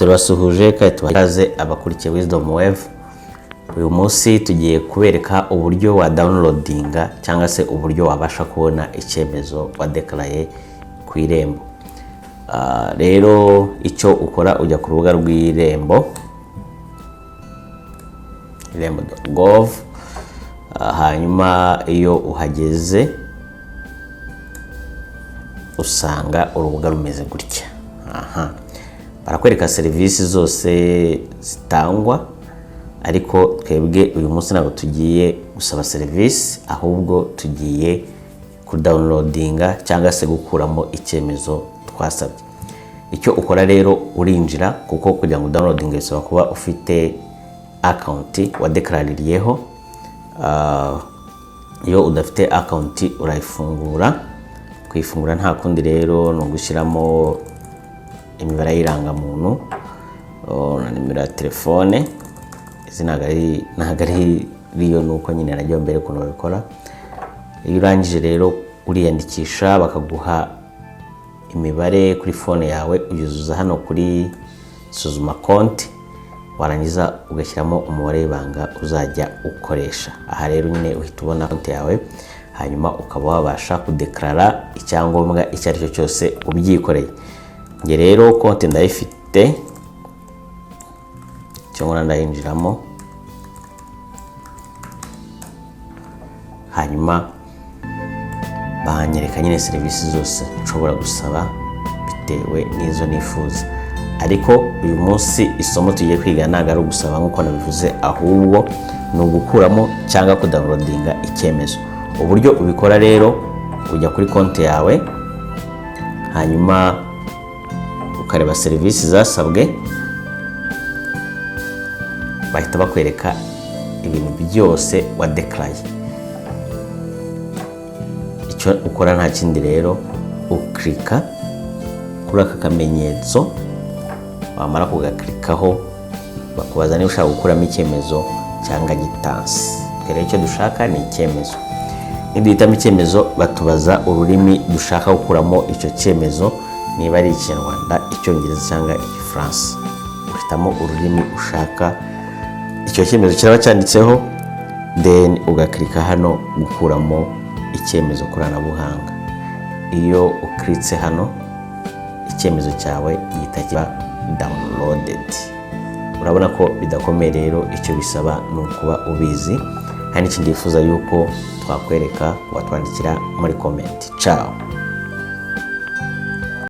Turabasuhuje kandi tubaha ikaze abakurikiye Wisdom Wave. Uyu munsi tugiye kubereka uburyo wa downloadinga cyangwa se uburyo wabasha kubona icyemezo wadekaraye ku Irembo. Rero icyo ukora, ujya ku rubuga rw'Irembo, irembo.gov. Hanyuma iyo uhageze usanga urubuga rumeze gutya. Aha barakwereka serivisi zose zitangwa, ariko twebwe uyu munsi ntabwo tugiye gusaba serivisi, ahubwo tugiye kudownloadinga cyangwa se gukuramo icyemezo twasabye. Icyo ukora rero, urinjira, kuko kugira ngo downloadinge bisaba kuba ufite account wadekaraririyeho. Iyo udafite account urayifungura. Kuyifungura nta kundi rero, ni ugushyiramo imibare y'irangamuntu na nimero ya telefone. Izi ntabwo ari riyo, ni uko nyine najya mbere ukuntu babikora. Iyo urangije rero uriyandikisha, bakaguha imibare kuri phone yawe, uyuzuza hano kuri suzuma konti, warangiza ugashyiramo umubare w'ibanga uzajya ukoresha. Aha rero nyine uhita ubona konti yawe, hanyuma ukaba wabasha kudekarara icyangombwa icyo ari cyo cyose ubyikoreye. Njye rero konti ndayifite, icyo nkora ndayinjiramo, hanyuma banyereka nyine serivisi zose nshobora gusaba bitewe n'izo nifuza. Ariko uyu munsi isomo tugiye kwiga ntabwo ari ugusaba nk'uko nabivuze, ahubwo ni ugukuramo cyangwa kudownloadinga icyemezo. Uburyo ubikora rero, ujya kuri konti yawe, hanyuma ukareba serivisi zasabwe, bahita bakwereka ibintu byose wadekaraye. Icyo ukora nta kindi rero, ukirika kuri aka kamenyetso. Wamara kugakirikaho, bakubaza niba ushaka gukuramo icyemezo cyangwa gitansi. Rero icyo dushaka ni icyemezo. Niduhitamo icyemezo, batubaza ururimi dushaka gukuramo icyo cyemezo, niba ari Ikinyarwanda, Icyongereza cyangwa Igifaransa. Uhitamo ururimi ushaka icyo cyemezo kiraba cyanditseho, then ugakirika hano gukuramo icyemezo koranabuhanga. Iyo ukiritse hano, icyemezo cyawe gihita kiba downloaded. Urabona ko bidakomeye. Rero icyo bisaba ni ukuba ubizi. Hari n'ikindi wifuza yuko twakwereka, watwandikira muri comment. Ciao.